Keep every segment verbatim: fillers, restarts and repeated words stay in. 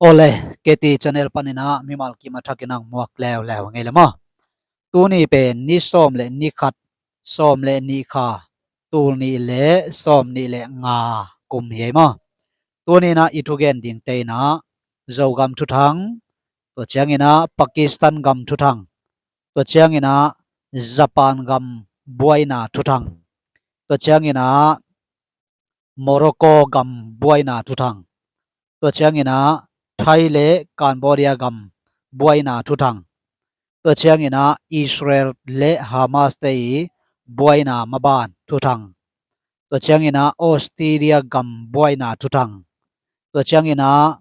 Awle, K T channel panin ah mimal kim a thakin ang muak leuleu ngei le maw. Tuni pen ni sawm le ni khat, sawm le nih kha, tul nih le sawm nih le nga kum hi ei maw. Tuni in ah i thugen dingte in ah Zogam thuthang, tua ciangin ah Pakistan gam thuthang, tua ciangin ah Japan gam buaina thuthang, tua ciangin ah Morocco gam buaina thuthang, tua ciangin ah Thai le Cambodia gam buaina thuthang, tua ciangin ah Israel le Hamas te i buaina maban thuthang, tua ciangin ah Australia gam buaina thuthang, tua ciangin ah,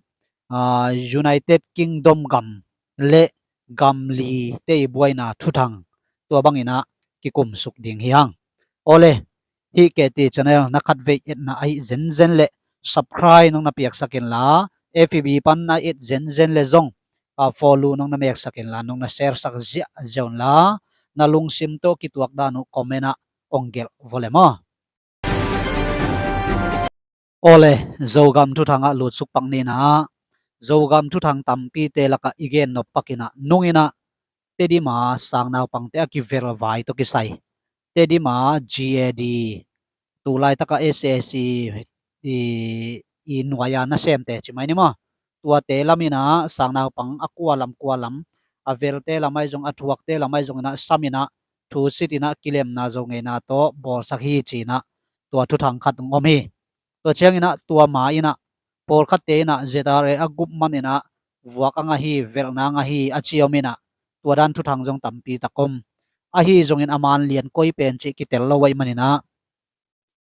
ah, United Kingdom gam le gam li te i buaina thuthang, tua bangin ah kikumsuk ding hi hang. Awle, hih K T channel na khatvei etna ahi zenzen le subscribe nong na piaksak inla, F B pan na et zenzen le zong, ah, follow nong na meksak inla, nong na share sak ziahziah unla, na lungsim tawh kituak dan uh comment ah ong gelh vawle maw. Awle, Zogam thuthang ah lutsuk pak ni in ah, Zogam thuthang tampite lakah i gen nop pak in ah, nung in ah Tedim a sangnaupangte a kivel vai tawh kisai, Tedim a G A D, tu laitak a S A C i, i nuai a nasemte ci mai ni maw, tuate lam in ah sangnaupang a kua lam kua lam, a velte lam ahi zong, a thuakte lam ahi zong in ah sam in ah, thusit in ah kilemna zo ngeina tawh bawlsak hi ci in ah tua thuthang khat ong om hi. Tua ciangin ah tua ma in ah pawlkhatte in ah Z R A a gup man in ah vuak a ngah hi, velhna a ngah hi a ci om in ah, tua dan thuthang zong tampi tak om. Ahi zongin a man lian koi pen cih kitel lo ahih man in ah,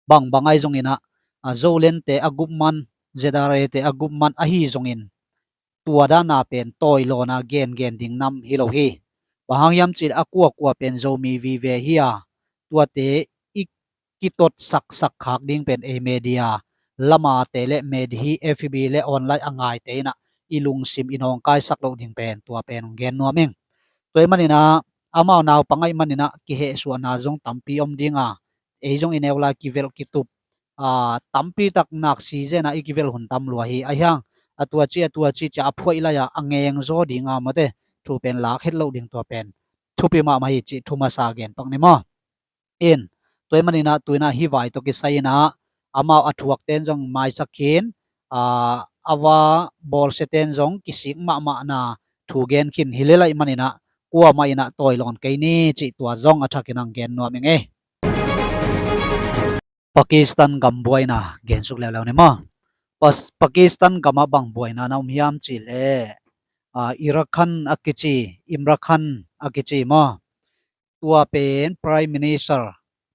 bangbang ahi zongin ah, a Zolente a gup man, Z R A te a gup man ahi zongin, tua dan a pen tawi lawn a gengen ding nam hi lo hi. Bang hang hiam cih leh a kuakua pen Zomi vive hi a, tuate i kitot saksak khak ding pen ei media lam a te le media, F B le online a ngaite in ah i lungsim i nawngkaisak loh ding pen tua pen gen nuam ing. Tua ahih man in ah amau naupang ahih man in ah kihehsuahna zong tampi om ding a, ei zong i neu lai kivelh kitup, ah, tampi tak nak season ah i kivelh hun tam lua hi. Ahi hang a tua ci, a tua ci ci a phuaih lai a a ngeng zaw ding a, mate, thu pen lak het loh ding, tua pen thupi mahmah hi cih thu masa gen pak ni maw. In, tua ahih man in ah tu in ah hih vai tawh kisai in ah amau a thuakten zong maisak khin, ah, a va bawlsiaten zong kisik mahmahna thu gen khin hi lel ahih man in ah, kuamah in ah tawi lawn kei ni cih tua zong a thakin ang gen nuam ing ei. Pakistan gam buaina gensuk leuleu ni maw. Pas-, Pakistan gam ah bang buaina na om hiam cih leh, ah, Irakhan a kici, Imran Khan a kici maw. Tua pen Prime Minister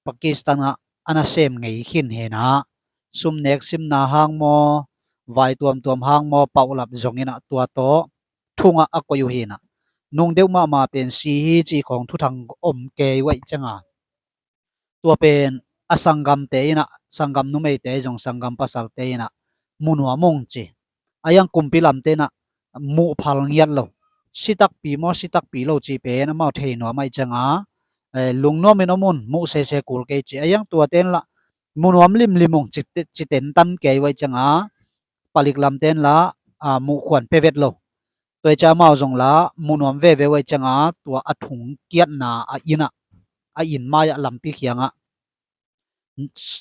Pakistan ah a nasem ngei khin hi in ah, sum nek simna hang maw, vai tuamtuam hang maw, paulap zong in ah tua tawh thung ah a koih uh hi in ah, nung deuh mahmah pen si hi cih khawng thuthang om kei uh ahih ciang a, tua pen a sanggamte in ah, sanggam numeite zong sanggam pasalte in ah mu nuam ung ci. Ahi hang kumpi lamte in ah muh phal ngiat lo, si takpi maw, si takpi lo cih pen amau thei nuam ahih ciang a, eh, lungnuam in om un, muh sese kul kei ci. Ahi hang tuate in lah mu nuam limlim ung ci te-, ci tentan kei uh ahih ciang a, palik lamte in lah, ah, muh khuan pia vet lo. Tua ahih ciang amau zong lah mu nuam veve uh ahih ciang a, tua a thung kiatna a inn ah, a inn mai ah lampi khiang ah,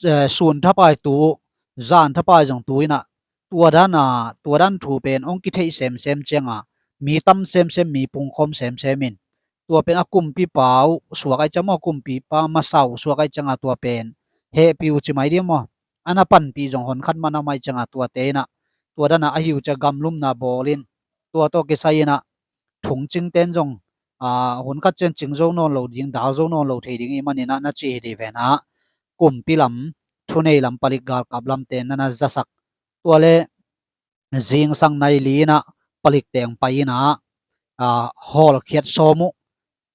eh, sun thapai tu, zan thapai zong tu in ah, tua dan a, tua dan thu pen hong kitheih semsem ciang a, mi tam semsem, mi pungkhawm semsem in, tua pen a kumpipa uh suak ahih ciang maw, kumpipa masa uh suak ahih ciang a, tua pen hehpih uh ci mai ding maw. A na panpih zong hon khat mah na om ahih ciang a, tuate in ah, tua dan a, ahi uh ciang gamlumna bawl in, tua tawh kisai in ah thungcingten zong, ah, hun khat ciang cing zo nawn lo ding, dal zo nawn lo thei ding ahih man in ah na ci hi ding ve in ah, kumpi lam, thunei lam, palik galkap lamte na na zasak. Tua leh zingsang nai li in ah palik teng pai in ah, ah, hawlkhiat sawm uh,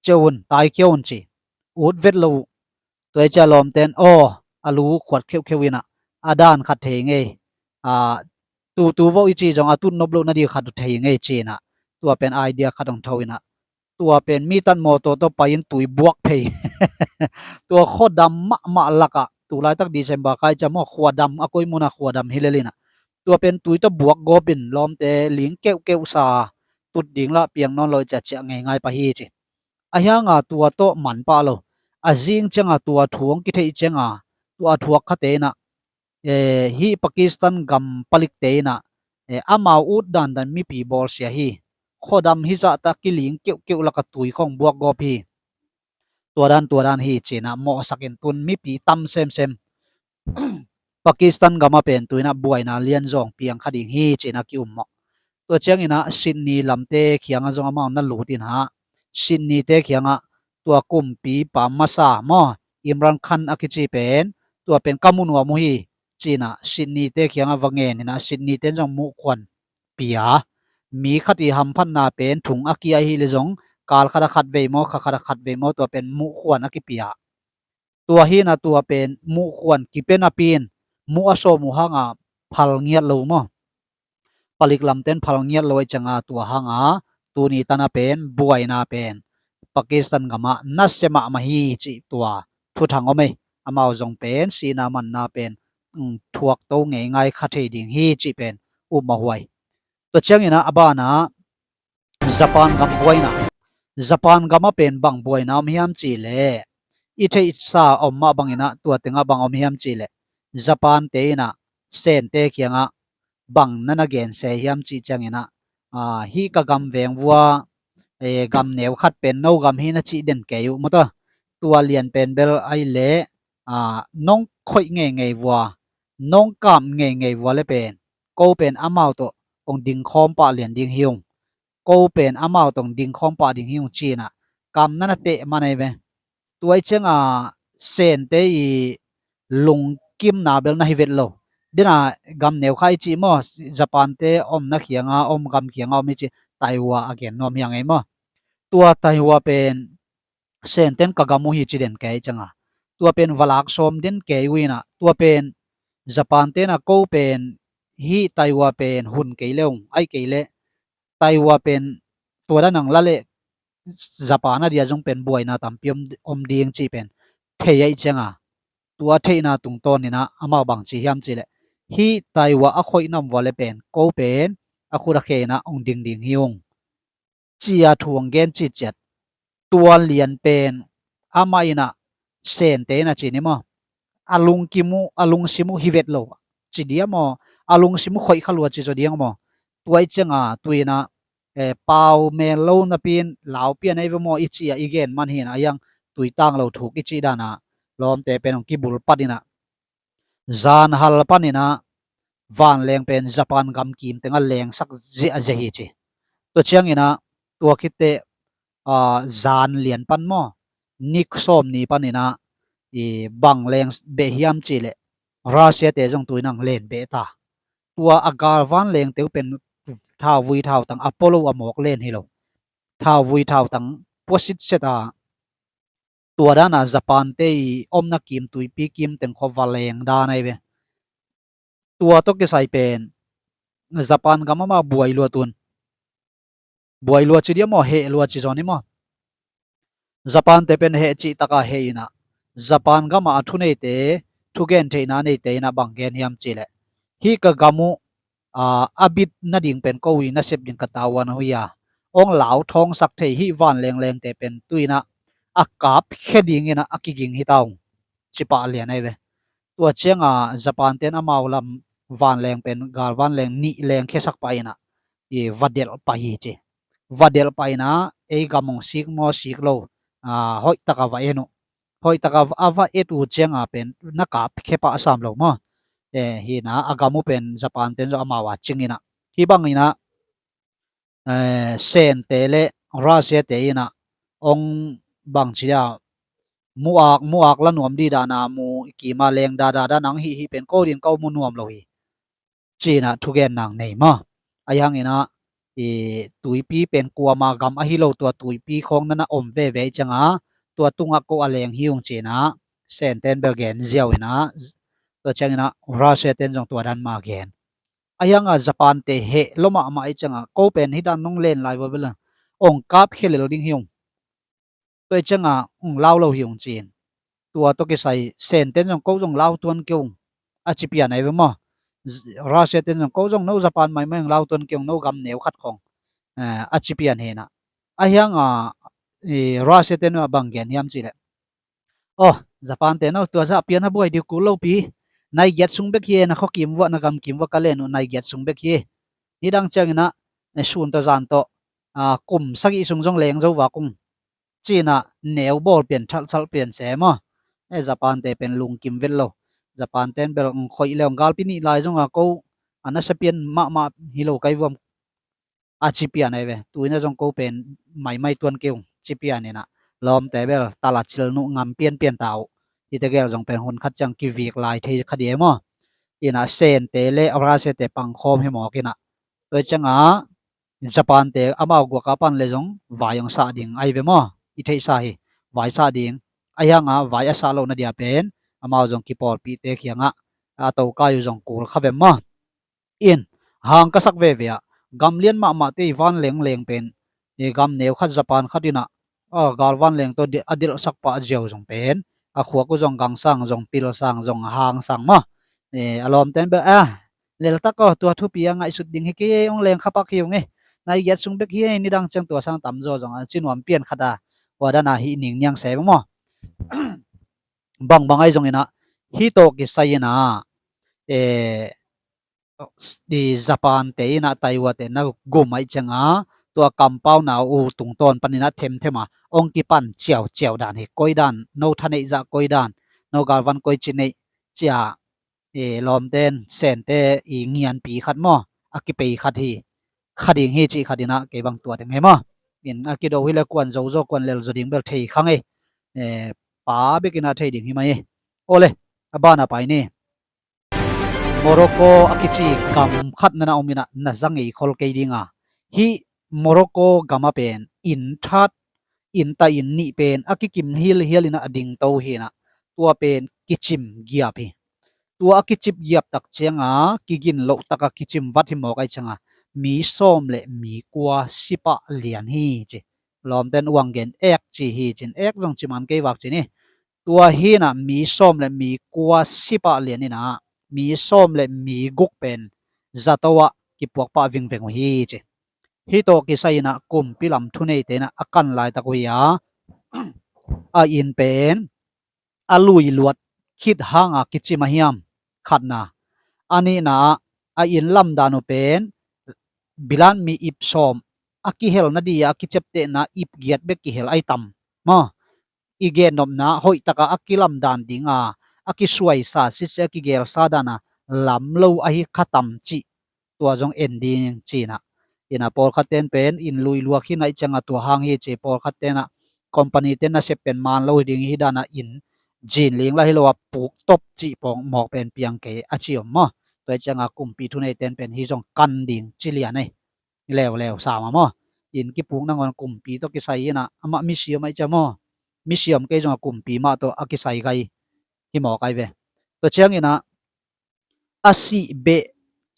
ciah un, taikhia un ci. Ut vet lo uh. Tua ahih ciang lawmten, aw, a lu khuat kheuhkheuh in ah, a dan khat thei ngei. Ah, tutu vawh i cih zong a tut nop loh nading khat uh thei ngei ci in ah, tua pen idea khat hong tho in ah, tua pen mi tan mawtaw tawh pai in tui buak phei. Tua khuadam mahmah lak ah, tu laitak December kai ciang maw, khuadam a koih mun ah khuadam hi lel in ah, Tua pen tui tawh buak gawpin lawmte ling keuhkeuh sa tut ding lah piang nawn lo i ciah ciah ngeingai pah hi ci. Ahi hanga tua tawh man pah lo. A zing cianga tua thu hong kitheih cianga tua a thuak khate inah, eh, hih Pakistan gam palikte inah, eh, amau ut dandan mipi bawlsia hi. Khuadam hizahta kiling keuhkeuh laka tui khong buak gawp hi. Tua dan tua dan hi cinah mawhsakin tun mipi tam semsem. Pakistan gama pen tuinah buaina lianzawng piang kha ding hi cinah ki-um mawh. Tua cianginah Sydney lamte khiangah zong amau na lutin hah. Sydney te khiangah tua kumpipa masa maw, Imran Khan a kici pen, tua pen ka mu nuam uh hi cinah Sydney te khiangah va ngeninah Sydney ten zong muhkhuan pia. Mi khat i hamphatna pen thung a kia hi le zong kal khat a khat vei maw, kha khat a khat vei maw, tua pen muhkhuan a kipia. Tua hinah tua pen muhkhuan kipia napi in muh a sawm uh hanga phal ngiat lo maw. Palik lamten phal ngiat lo i cianga tua hanga tuni tana pen buaina pen Pakistan gamah nasia mahmah hi cih tua thuthang om ei. Amau zong pen sihna manna pen, mm, thuak to ngeingai kha thei ding hi cih pen um a huai. Tua cianginah a banah Japan gam buaina. Japan gamah pen bang buaina om hiam cihleh i theihsa om mah banginah tua tengah bang om hiam cihleh Japan te inah Sente khiangah bang na na gense hiam cih cianginah, ah, hih ka gam veng vua, eh, gam neu khat pen no gam hi na cih den kei uh mawta. Tua lian pen bel ai leh, ah, nong khoih ngeingei vua, nong kam ngeingei vua le pen ko pen amau tawh hong dingkhawm pah lian ding hi ung. Ko pen amau tawh hong dingkhawm pah ding hi ung cinah kam na na teh man ei ve. Tua i cianga Sente i lungkimna bel na hi vet lo. Dena gam neu kha i cih maw, Japan te omna khianga om gam khianga om i cih Taiwan a gen nuam hiang ei maw. Tua Taiwan pen Senten ka gam uh hi ci den kei cianga tua pen valak sawm den kei uh inah tua pen Japan tenah ko pen hih Taiwan pen hun kei le ung ai kei le Taiwan pen tua dan ang la leh Japan a dia zong pen buaina tampi om, om ding cih pen thei aih cianga tua theihna tungtawninah amau bang ci hiam cihleh hih Taiwan a khoih nam vua le pen ko pen a khut a khe inah hong ding ding hi ung. Cia thu hong gen ciciat tua lian pen amah inah Sente inah ci ni maw. A lungkim uh, a lungsim uh hi vet lo ci dia maw, a lungsim uh khoih kha lua ci zaw diang maw. Tua i cianga tuinah, eh, pau mel lo napi in laupian ei ve maw i cih a i gen man hinah a iang tuitang lo thuk i cih danah lawmte pen hong kibul pat inah zan hal paninah vanleng pen Japan gam kim tengah lengsak ziahziah hi ci. Tua cianginah tua khitteh, ah, zan lian pan maw, nik sawm ni paninah i bang leng beh hiam cihleh Russia te zong tuinang len beh ta. Tua a gal vanlengte uh pen thauvui thautang Apollo a mawk len hi lo. Thauvui thautang puasit seta tua dana Japan te i omna kim tuipi kim teng khua va leng dan ai ve. Tua tawh kisai pen Japan gam amah buai lua tun. Buai lua ci dia maw, heh lua ci zaw ni maw. Japan te pen heh cih taka heh inah Japan gamah a thuneite, thugen theihna neite inah bang gen hiam cihleh hih ka gam uh, aa, a bit nading pen ko ui nasep ding ka tavuan uh hi a, hong lau thawngsak thei hih vanlenglengte pen tuinah a kapkhia dinginah a kiging hi ta ung. Cipah lian ai ve. Tua cianga Japan ten amau lam vanleng pen gal vanleng nih leng khiasak pah inah i va delh pah hi ci. Va delh pah inah ei gam hong sik maw sik lo, aa, hoih taka va en uh. Hoih taka a va et uh cianga pen na kapkhia pah sam lo maw. Eh, hinah a gam uh pen Japan ten zaw amau a cing inah hih bang inah, eh, Sente le Russia te inah hong bang ci dia mu ak mu ak la nuam di dana mu i kima leng dada dana hong hih hih pen ko din ko mu nuam lo hi. Cinah thugen nang nei maw. Ahi hanginah i tuipi pen kuama gam ahi lo tua tuipi khawng nana om veve i cianga tua tungah ko a leng hi ung cinah Senten bel gen ziau inah tua cianginah Russia ten zong tua dan ma gen. Ahi hanga Japan te heh lo mahmah i cianga ko pen hih dan nong len lai vua bel hong kapkhia lel ding hi ung. Tua i cianga hong lau lo hi ung cin. Tua tawh kisai Senten zong ko zong lau tuan kei ung a ci pian ai ve maw. Russia ten zong, ko zong no Japan maimai hong lautuan kei ung, no gam neu khat khong, eh, a ci pian hi na. Ahi hanga, eh, Russia ten a bang gen hiam cih leh, oh, Japan te no tua zah pian a buai ding kul lo pi. Nai giat sung bek hi e, na khua kim vuah, na gam kim vuah ka len uh nai giat sung bek hi. Nidang ciangin ah, eh, sun tawh zan tawh, ah, kum sagih sung zong leng zo vak ung, ci-in ah neu bawl pian, thalthal pian se maw. Eh, Japan te pen lungkim vet lo. Japan ten bel, mm, khoih le hong galpi nih lai zong a ko a nasa pian mahmah hi lo kai vuam, a ci pian ahi ve. Tu-in ah zong ko pen maimai tuan kei ung ci pian in ah, lawmte bel tala cil nuh ngam pianpian ta uh. Hihte gel zong pen hun khat ciang kivik lai thei kha ding e maw. In ah Sente le Russia te pangkhawm hi mawk in ah, tua ciangah Japan te amau guak a pan le zong vai hong sah ding ahi ve maw. I theihsa hi, vai sah ding. Ahi hanga vai a sah lohna dia pen amau zong kipawlpihte kiangah a tokai uh zong kul kha vem maw. In, hang ka sak veve ah, gam lian mahmahte i vanleng leng pen, i gam neu khat Japan khat in ah, a, gal vanleng tawh di-, a delhsak pah ziau zong pen, a khuak uh zong gangsang zong, pilsang zong, hangsang maw. E, a lawmten bel, a, leltak aw, tua thupi a ngaihsut ding hi kei, hong leng khapak hi ung e. Nai giat sung bek hi e, nidang ciang tua sang tamzaw zong a ci nuam pian khat a, tua dan a hih ning niang se maw. Bangbang ahi zongin ah, hih tawh kisai in ah, e, i Japan te in ah Taiwan te na gum ahih ciangah, tua kampauna uh tungtawn panin ah themthem a hong kipan ciauciau dan hi. Koi dan, no thaneih zah koi dan, no galvan koi ci neih, ci-a, e, lawmten Sente i ngianpi khat maw, a kipei khat hi. Kha ding hi cih khat in ah kei bang tua ding hi maw. In a kido hi le kuan zozo, kuan lelzo ding bel thei kha ngei. E, pa bek in ah thei ding hi mai. Awle, a ban a pai ni. Morocco a kici gam khat na na om in ah na za ngei khol kei ding a. Hih Morocco gam a pen inn that, inn ta inn nih pen a kikim hilhial in ah a dingto hi in ah, tua pen kicim giap hi. Tua a kicip giap tak ciangah kigin loh tak a kicim vat hi mawk ahih ciangah mi sawm le mi kua si pah lian hi ci. Lawmten uang gen ek ci hi cin, ek zong ci man kei vak ci ni. Tua hi in ah mi sawm le mi kua si pah lian in ah, mi sawm le mi guk pen zato ah kipuak pah vingveng uh hi ci. Hih tawh kisai in ah kumpi lam thuneite in ah a kan laitak uh hi a, a inn pen a lui luat khit hanga kicim a hiam, khatna. A nihna ah, a inn lamdan uh pen bilan mi ip sawm a kihelna di a kiciaptehna ip giat bek kihel ahi tam maw. I gennopna hoih taka a kilamdan dinga, a kisuaisa sitsia, a kigelsa dana lam lo ahi kha tam cih, tua zong en ding ci in ah. In ah pawlkhat ten pen inn lui luak hi na, ahih ciangah tua hang hi ci, pawlkhat ten ah company ten nasep pen man lo hi ding hi dana inn zin ling lah hi lo a puk top cih pawng mawk pen piang kei a ci om maw. Tua ahih ciangah kumpi thunei ten pen hih zong kan ding ci lian ei. Leuleu sam a maw. Inn kipuk nangawn kumpi tawh kisai in ah, amah misi om ahih ciang maw. Misi om kei zongah kumpi mah tawh a kisai gai hi mawk ahi ve. Tua ciangin ah a sih beh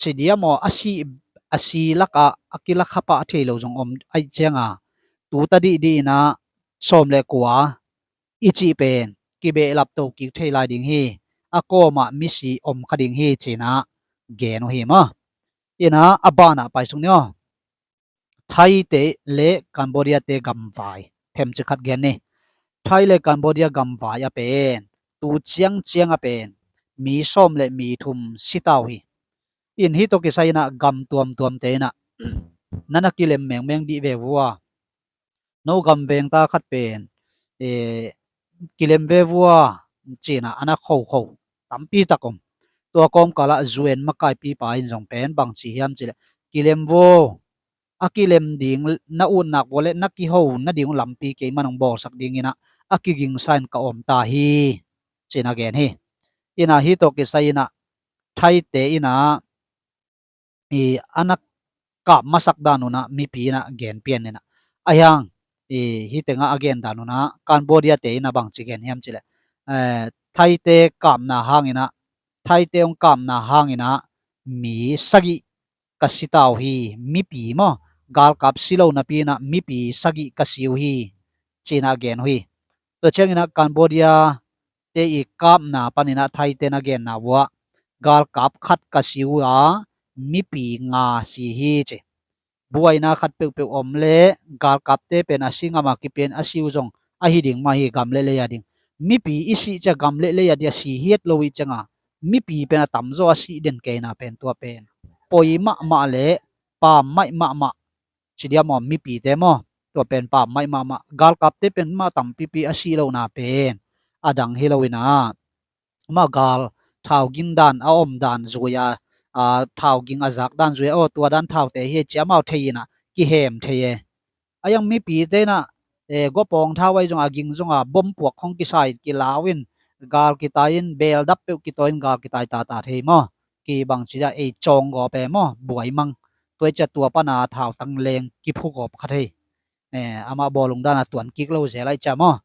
ci dia maw, a sih, a si lakah a kilakha pah thei lo zong om ahih cianga, tu ta dihdih in ah sawm le kua i cih pen kibehlap to kik thei lai ding hi. A kawmah misi om kha ding hi ci in ah gen uh hi maw. In ah a banah pai suk ni aw. Thaite le Cambodia te gamvai themcik khat gen ni. Thai le Cambodia gamvai a pen tu ciangciang a pen mi sawm le mi thum si ta uh hi. In hih tawh kisai in ah gam tuamtuamte in ah na na kilem mengmeng dih ve vua. No gam vengta khat pen, eh, kilem ve vua ci in ah a na khokho tampi tak om. Tua kawmkalah U N makaipipa in zong pen bang ci hiam cih leh, kilem vo, a kilem ding na utnak vua le na kiho nading uh lampi keiman hong bawlsak ding in ah a kigingsa in ka om ta hi ci in ah gen hi. In ah hih tawh kisai in ah Thaite in ah i a na kap masak dan un ah mipi in ah gen pian in ah, a hiang i hih tengah a gen dan un ah Cambodia te in ah bang ci gen hiam cih leh, eh, Thaite kapna hangin ah, Thaite hong kapna hangin ah mi sagih ka si ta uh hi, mipi maw, galkap si lo napi in ah mipi sagih ka si uh hi ci in ah gen uh hi. Tua ciangin ah Cambodia te i kapna panin ah Thaite na genna vua galkap khat ka si uh a, mipi nga si hi ci. Buaina khat peuhpeuh om le galkapte pen a si ngam a kipian a si uh zong ahi ding mah hi, gam le lei a ding. Mipi i sih cia gam le lei a dia si hiat lo ih cianga mipi pen a tamzaw a sih den keina pen tua pen poi mahmah le pammaih mahmah ci dia maw, mipite maw? Tua pen pammaih mahmah. Galkapte pen mah tampipi a sih lohna pen a dang hi lo ina, mah gal thau ging dan a om dan zui a, a, thau ging a zak dan zui a, aw, tua dan thaute hi cia mau thei ina kihem thei e. A yang mipite ina, e, gopawng thau ai zong a ging zong a bom puak khong kisai kilau in gal kitai in bel dap peuh kitawi in gal kitai tata thei maw? Kibang ci dia ei cawng gawp e maw? Buai mang. Tua i cia tua pana thau tang leng kiphu gawp kha thei. E, amah bawlung dana tuan kik lo zel ai cia maw?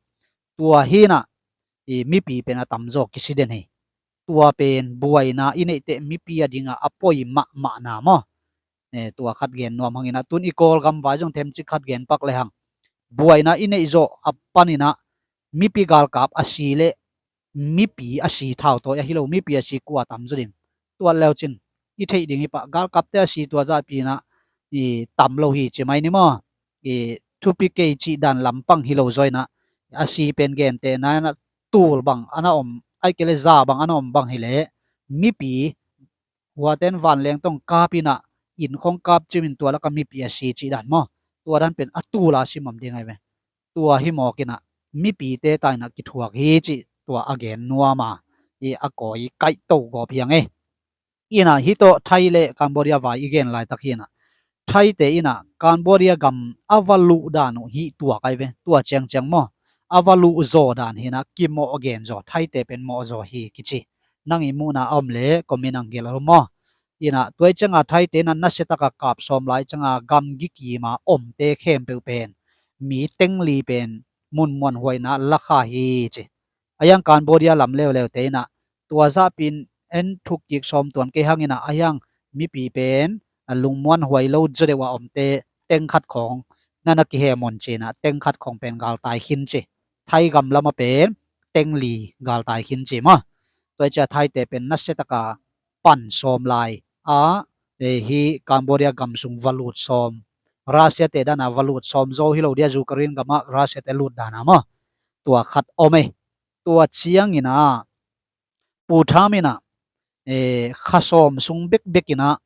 Tua hina i mipi pen a tamzaw kisiden hi. Tua pen buaina i neihte mipi a dinga a poi mahmahna maw? E, tua khat gen nuam hangina tun i Kawlgam vai zong themcik khat gen pak le hang. Buaina i neih zawh a panina mipi galkap a si le mipi a si thau tawi ahi lo, mipi a si kua tam zaw ding. Tuat leucin i theih ding hi pah, galkapte a si tua zahpi ina i tam lo hi ci mai ni maw? I thupi kei cih dan lampang hi lo zaw ina a si pen gentehna ina tul bang ana om, ai kei le za bang ana om bang hi le mipi huaten vanleng tong kap ina inn khong kap cimin tua laka mipi a si cih dan maw? Tua dan pen a tula simam ding ai ve. Tua hi mawk ina mipite ta ina kithuak hi cih tua a gen nuama i a kawi kaihto gawp hiang e. Ina hi tawh Thai le Cambodia vai i gen laitak hi ina Thaite ina Cambodia gam a va luh dan uh hi tuak ai ve. Tua ciangciang maw? A va luh zaw dan hi ina kimawh gen zaw, Thaite pen mawh zaw hi kici. Nang i muhna a om le komi nang gel a maw? Ina tuai cianga Thaite ina nasiataka kap sawm lai cianga gamgi kima omte khempeuh pen mi tengli pen munmuan huaina lakha hi ci. A hiang Cambodia lam leuleute ina tua zahpin en thukkik sawm tuan kei hangina a hiang mipi pen a lungmuan huai lo zaw deuh a omte tengkhat khong nana kihem on cina tengkhat khong pen galtai khin ci. Thai gam lama pen tengli galtai khin ci maw? Tuai cia Thaite pen nasiataka pan sawm lai a, e, hi Cambodia gam sung va lut sawm, Russia te dana va lut sawm zo hi lo dia, Ukraine gama Russia te lut dana maw? Tua khat om e. Tua ciangina Pu Tham ina, e, kha sawm sung bekbek ina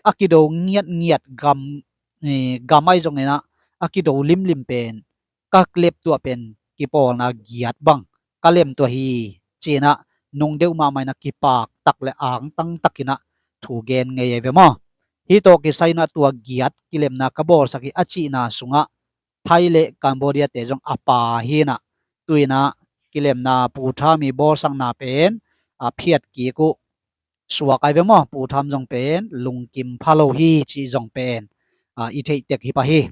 a kido ngiatngiat gam, e, gam ai zong ina a kido limlim pen ka lem tuah pen kipawlna giat bang ka lem tuah hi cina nung deuh mahmah ina kipak tak le angtang tak ina thu gen ngei ai ve maw? Hi tawh kisai ina tua giat kilemna ka bawlsak hi a cihna sungah Thai le Cambodia te zong a pa hi ina tu ina kilemna Pu Tham i bawlsakna pen a phiat kik uh suak ai ve maw? Pu Tham zong pen lungkim pha lo hi cih zong pen a i theih tek hi pah hi.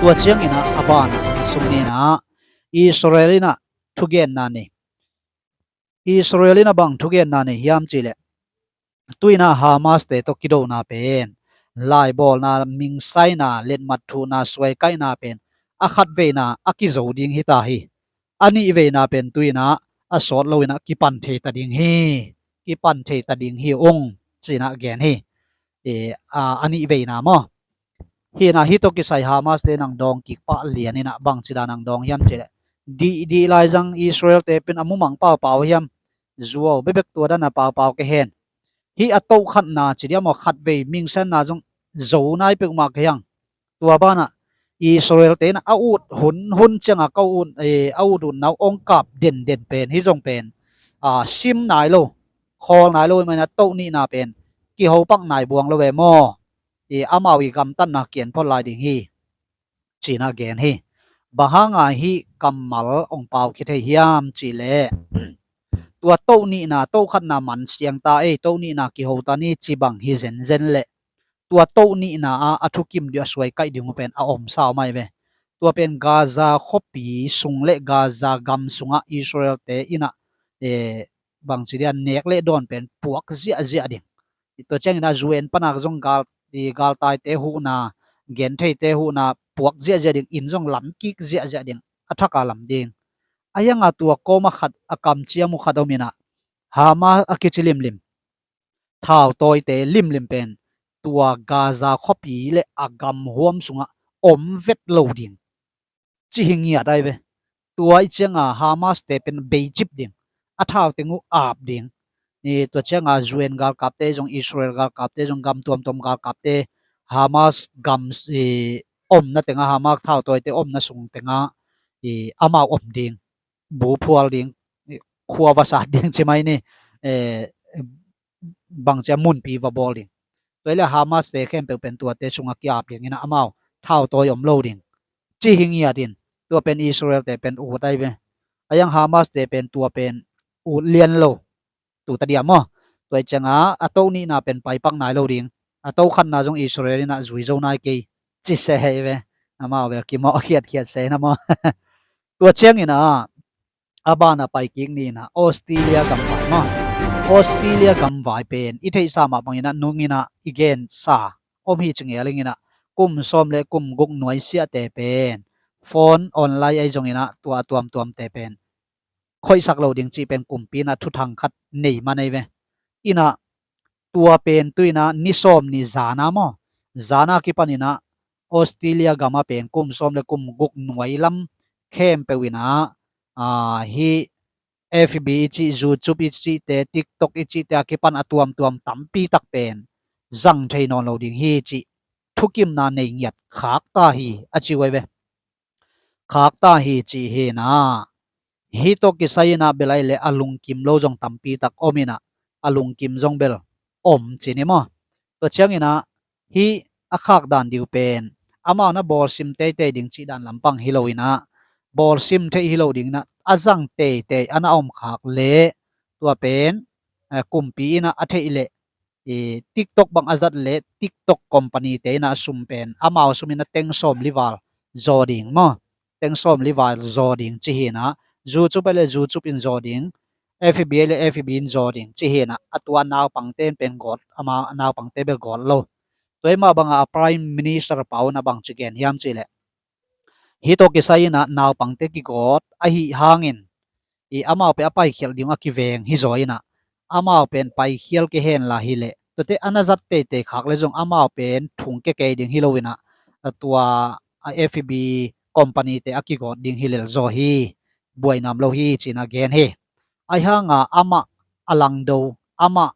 Tua ciangina a bana sung nina Israel ina thugenna nei. Israel ina bang thugenna nei hiam cih leh tu ina Hamas te tawh kidona pen laibawlna, mingsaina, letmat thuhna, suaikaihna pen a khatveina a kizo ding hi ta hi. A nihveina pen tu ina a sawt lo ina kipan thei ta ding hi. Kipan thei ta ding hi ung cina gen hi. E, a, a nihveina maw? Hi ina hi tawh kisai Hamas te nang dawng kik pah lian ina bang cida nang dawng hiam cih leh dih, dih lai zang Israel te pen a mumang paupau hiam? Zuau bebek tua dana paupau kei hen. Hi a toh khatna ci dia maw, khatvei mingsanna zong zo nai peuhmah kei hiang. Tua bana Israel te ina a ut hun hun cianga ka ut, e, a ut hun nau ong kap den den pen hi zong pen a sim nai lo, khawl nai lo i maina toh nihna pen kiho pak nai buang lo ve maw? I amau i gamtatna kian phot lai ding hi cina gen hi. Bang hanga hi kammal ong pau khit thei hiam cih leh tua toh nihna, toh khatna man siang ta ei, toh nihna kiho ta ni ci bang hi zenzen leh tua toh nihna a a thukim dih a suaikaih ding uh pen a om sau mai ve. Tua pen Gaza khuapi sung le Gaza gam sungah Israel te ina, e, bangci dia nek le dawn pen puak ziahziah ding. Tua ciangina U N panak zong gal, i galtaite huhna, gentheite huhna puak ziahziah ding, inn zong lam kik ziahziah ding, a thaka lam ding. A hianga tua kawma khat a kamciam uh khat om ina Hamas a kici limlim thautawite limlim pen tua Gaza khuapi le a gamhuam sungah om vet lo ding, ci hi ngiat ai ve. Tua i cianga Hamas te pen beicip ding, a thau teng uh ap ding. I tua cianga U N galkapte zong, Israel galkapte zong, gam tuamtuam galkapte, Hamas gam, i, omna tenga, Hamas thautawite omna sung tenga, i, amau om ding, bu phual ding, i, khua va sat ding ci mai ni, e, bangcia munpi va bawl ding. Tua ile Hamas te khempeuh pen tuate sunga kiap ding ina amau thautawi om lo ding, ci hi ngiat in. Tua pen Israel te pen ut ai ve. A yang Hamas te pen tua pen ut lian lo. Tu ta diam maw. Tua i cianga a to nihna pen paipak nai lo ding. A to khatna zong Israel ina zui zo nai kei, ci se hei ve. Amau bel kimawh khiatkhiat se na maw. Tua ciangina a bana pai kik nina Australia gamvai maw. Australia gamvai pen i theihsa mah bangina nungina i gensa om hi ci ngeling ina, kum sawm le kum guk nuaisiahte pen phone online ai zongina tua tuamtuamte pen khoihsak lo ding cih pen kumpi ina thuthang khat nei man ai ve. Ina tua pen tu ina ni sawm ni zana maw, zana kipan ina Australia gama pen kum sawm le kum guk nuai lam khempeuh ina, a, hi F B i cih, YouTube i cihte, TikTok i cihte a kipan a tuamtuam tampi tak pen zang thei nawn lo ding hi cih thukimna nei ngiat khak ta hi a ci uh ai ve. Khak ta hi cih hi na. Hi tawh kisai ina bel ai le a lungkim lo zong tampi tak om ina, a lungkim zong bel om ci ni maw. Tua ciang ina hi a khak dan diu pen amau na bawlsim teitei ding cih dan lampang hi lo ina, bawlsim theih hi lo ding ina, a zang teitei ana om khak le tua pen, eh, kumpi ina a theih le, i, TikTok bang a zat le TikTok company te ina a sum pen amau sum ina teng sawm li val zaw ding maw. Teng sawm li val zaw ding ci hi ina, YouTube le YouTube in zaw ding, F B le F B in zaw ding ci hi ina, a tua naupangte in pen gawt, ama naupangte bel gawt lo. Tua i mah banga a Prime Minister pa un a bang ci gen hiam cih le, hi tawh kisai ina naupangte kigawt ahi hangin, i, amau pen a paikhial ding a kiveng hi zaw ina, amau pen paikhial kei hen la hi le, tuate ana zat teitei khak le zong amau pen thung kei kei ding hi lo ina, a tua a F B company te a kigawt ding hi lel zaw hi, buainam lo hi ci ina gen hi. Ahi hanga amah a langdo, amah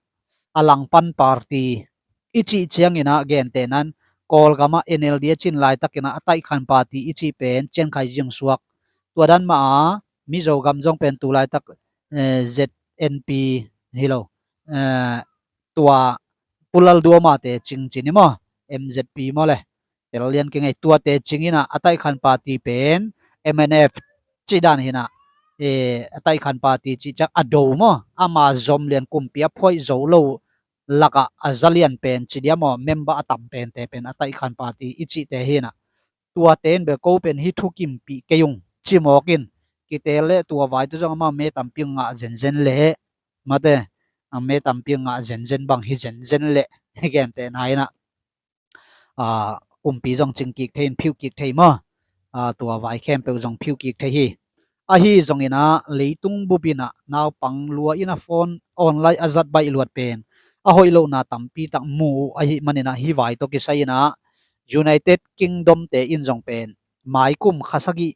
a langpan party i cih ciang ina gente nan, Kawlgama N L D a cin laitak ina a taihkhan party i cih pen ciankhai zing suak. Tua dan mah a Mizo gam zong pen tu laitak, eh, Z N P hi lo, eh, tua Pu Lalduhoma te cing ci ni maw, M Z P maw le, tel lian kei ngei, tuate cing ina a taihkhan party pen M N F cih dan hi ina, eh, a taihkhan party cih ciang a do maw, ama zom lian kumpi a phoih zo lo laka a za lian pen ci dia maw, member a tam pente pen a taihkhan party i cihte hi ina. Tuate in bel ko pen hi thukimpih kei ung ci mawk in, kitel le tua vai tu zong ama me tampi ngah zenzen le, mate, a me tampi ngah zenzen bang hi zenzen le, hi gente na ina, a, kumpi zong cing kik thei in, phiuh kik thei maw. A, tua vai khempeuh zong phiuh kik thei hi. Ahi zong ina leitung bup ina naupang lua ina phone online a zat baih luat pen a hoih lohna tampi tak mu uh ahi man ina hi vai tawh kisai ina United Kingdom te in zong pen mai kum kha sagih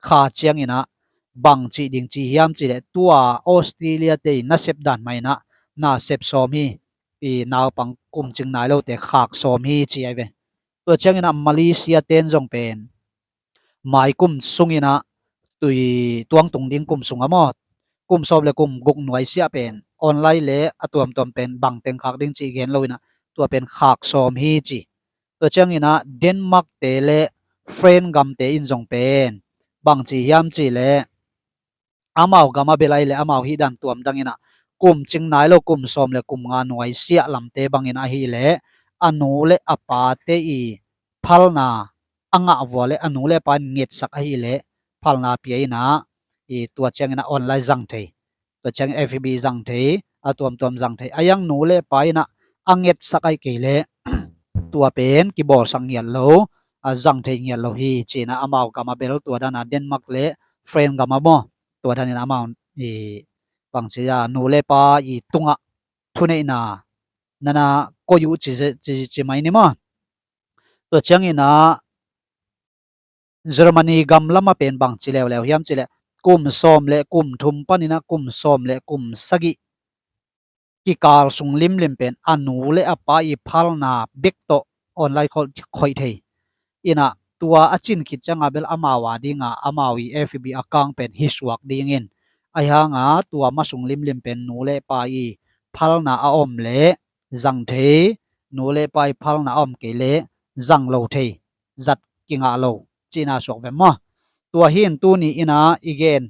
kha ciang ina bang cih ding ci hiam cih le tua Australia te in nasep dan mah ina nasep sawm hi. I naupang kum cing nai lote khak sawm hi ci ai ve. Tua ciang ina Malaysia ten zong pen mai kum sung ina tui tuangtung ding kum sunga maw, kum sawm le kum guk nuaisiah pen online le a tuamtuam pen bang teng khak ding cih gen lo ina tua pen khak sawm hi ci. Tua ciang ina Denmark te le France gamte in zong pen bang ci hiam cih le amau gama bel ai le amau hih dan tuam dang ina kum cing nai lo kum sawm le kum nga nuaisiah lamte bang ina ahi le a nu le a pate i phalna a ngah vua le a nu le a pa in ngetsak ahi le phalna pia ina, i tua ciang ina online zang thei, tua ciang F B zang thei, a tuamtuam zang thei. A yang nu le pa ina a ngetsak ai kei le tua pen kibawlsak ngiat lo, a zang thei ngiat lo hi ci ina amau gama bel tua dana Denmark le France gama maw, tua dan ina amau i bang ci a nu le pa i tungah thuneihna nana koih uh ci, ci, ci mai ni maw. Tua ciangin ah Germany gam lamah pen bang ci leuleu hiam cih leh kum sawm le kum thum panin ah kum sawm le kum sagih kikal sung limlim pen a nu le a pa i phalna bek tawh online call khoih thei. Inah tua a cin khit ciangah bel amau a dinga amau i F B account pen hi suak dingin, ahi hanga tua ma sung limlim pen nu le pa i phalna a om le zang thei, nu le pa i phalna a om kei le zang lo thei, zat kingah lo cihna suak ve maw. Tua hi in tuni inah i gen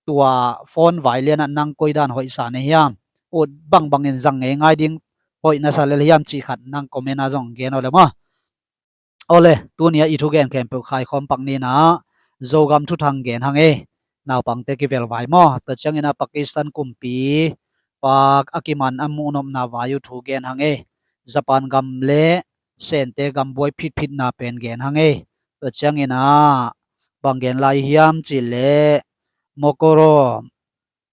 tua phone vai lianah nang koi dan hoihsa na hiam, ut bangbangin zang ngei ngai ding hoih na sa lel hiam cih khat nang comment ah zong gen aw le maw. Awle, tuni ah i thugen khempeuh khaikhawm pak ninah Zogam thuthang gen hang ei. Naupangte kivel vai maw, tua ciangin ah Pakistan kumpi pak a kiman a muhnopna vai uh thu gen hang ei. Japan gam le Sente gam buai phitphitna pen gen hang ei. Tua ciangin ah bang gen lai hiam cih leh Mokoro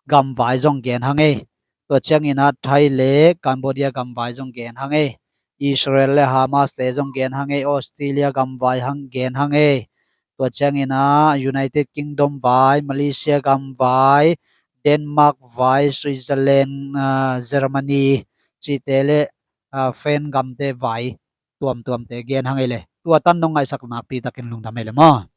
gam vai zong gen hang ei. Tua ciangin ah Thai le Cambodia gam vai zong gen hang ei. Israel le Hamas te zong gen hang ei. Australia gam vai hang gen hang ei. Tua ciangin ah United Kingdom vai, Malaysia gam vai, Denmark vai, Switzerland, ah, Germany cihte le, ah, France gamte vai tuamtuamte gen hang ei le. Tua tan nong ngaihsak nakpi takin lungdam ei le maw.